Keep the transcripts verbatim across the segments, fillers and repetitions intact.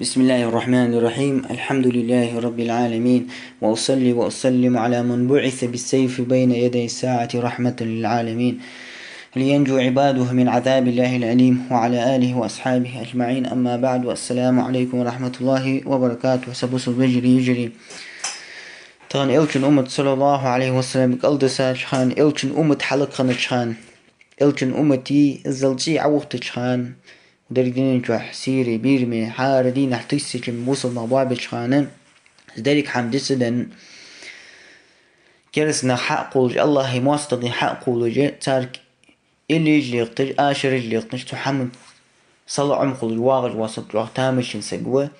بسم الله الرحمن الرحيم. الحمد لله رب العالمين. وأصلي وأسلم على من بعث بالسيف بين يدي الساعة رحمة للعالمين. لينجو عباده من عذاب الله الأليم. وعلى آله وأصحابه أجمعين. أما بعد. والسلام عليكم ورحمة الله وبركاته. Са бусалба вежарий, йижарий. Тахан Элчан уммат, саллаллахӀу Ӏалайхи ва саллам, кӀалдисача хана, Элчан уммат хьалакханача хана, Элчан уммата иззал цӀий Ӏоухтача хана, деррига дунен чухь, Сире, Бирме, хӀара дийнахьа тиссача бусалба нах боабеча хана, из деррига хӀама дицденна, кераста нах хьакхувлаш, АллахӀа моастагӀий хьакхувлаш, царга иллеш лекхаш, ашараш лекхаш, цу хӀаман салоӀам хулаш вагӀаш вола саг чӀоагӀа тамашийна саг ва,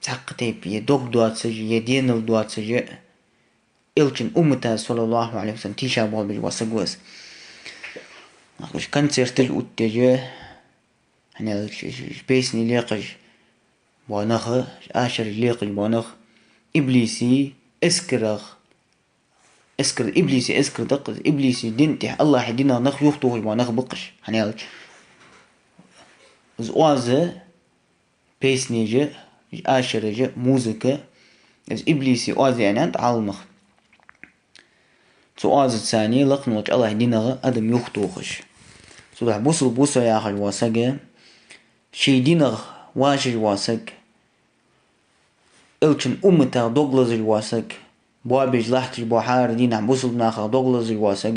цхьаккха тайпа е дог доацаш, е денал доацаш, Элчан уммата, саллаллахӀу Ӏалайхи ва саллам, тийшаболабеш вола саг ва из. Нах уж концерташ оттадеш, хӀана аьлча, уж песни лекхаш бола нах, уж ашараш лекхаш бола нах, иблиса эскарах, эскар, иблиса эскар да-кх из, иблиса дина тӀа, АллахӀа динах нах юхатохаш бола нах ба-кх уж, хӀана аьлча, из оаз, песнеш, ашараш, музыка, из иблиса оаз я аьннад Ӏаламнаха. Цу оазаца царна лакха волча АллахӀа динах адам юхатохаш. Цудухьа бусалба ва со яхаш вола саг, ший динах вӀашагӀвола саг, Элчан умматах дог лазаш вола саг, боабеш латташ бола хӀара дийнахьа бусалба нахах дог лазаш вола саг,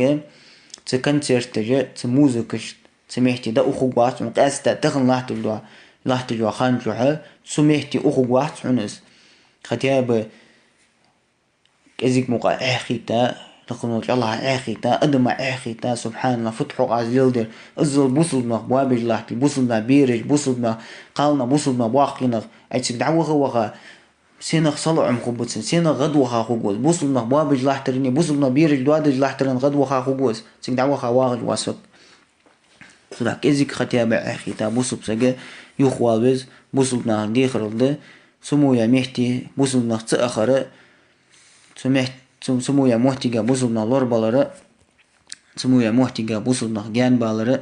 цу концерташа, цу музыкашта, цу метте дӀаухаргвац хьона, къаьстта тахан латташ дола, латташ йола хан чухь, цу метте ухаргвац хьона из. Хотя бы кӀезига мукъа Ӏехийта, лакха волча АллахӀа Ӏехийта, адама Ӏехийта, субхьаналлахӀ, фу тӀа хьокха аз леладер. Иззал бусалба нах боабеш латташ, бусалба нах бераш, бусалба нах кхалнах, бусалба нах боккхий нах, ай цига дӀаваха-ваха, сенах салоӀам хургба цун, сенах гӀадваха хургва из, бусалба нах боабеш латтарах, бусалба нах бераш доадеш латтарах гӀадваха хургва из, цига дӀаваха вагӀаш вола саг. Цудухьа кӀезига хотя бы Ӏехийта бусалба саг юхавала веза, бусалба наха дехарал да, цу мо йола метте бусалба нах ца ахар, цу мет-, цу, цу мо йола моттиге бусалба нах лорабалар, цу мо йола моттиге бусалба нах гаьнабалар,